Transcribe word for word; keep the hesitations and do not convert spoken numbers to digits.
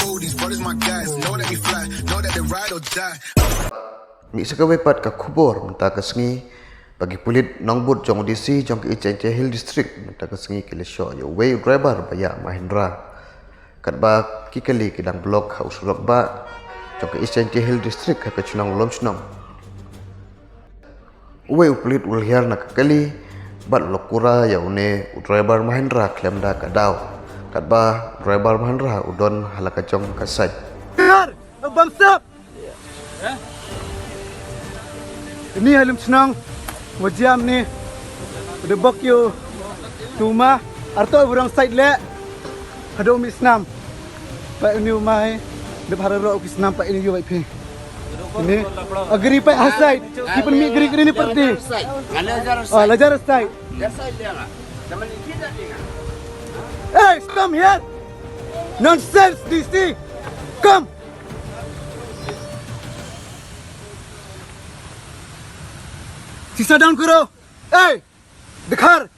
These brothers my guys, know that we fly, know that they ride or die. Mih sa kawei pat ka khubor mynta ka sngi ba ki pulit nongbud jong u D C jong ka East Jaintia Hill District mynta ka sngi ki la shoh ïa uwei u driver ba ïa Mahindra. Katba ki kali ki dang block ha u surok bah jong ka East Jaintia Hill District ha ka shnong Lumshnong. Uwei u pulit u la hiar na ka kali bad u la kura ïa une u driver Mahindra khlem da ka daw. Katba u driver Mahindra u don ha la ka jong ka side. Bam sap. Ni ha Lumshnong. Wa jam ni. Udah bok ïa u ma. Arto u wrong side leh. Haduh mih snam. Peit une u ma hi. Dep hararo u ki snam peit une u ïa phi. Une. Agri peit ha side. Ki pynmih agri agri ni pyrdi. Ah, la jar side. Hey, come here. Nonsense, D C. Come. Sisa down kuro. Hey. Dikhar.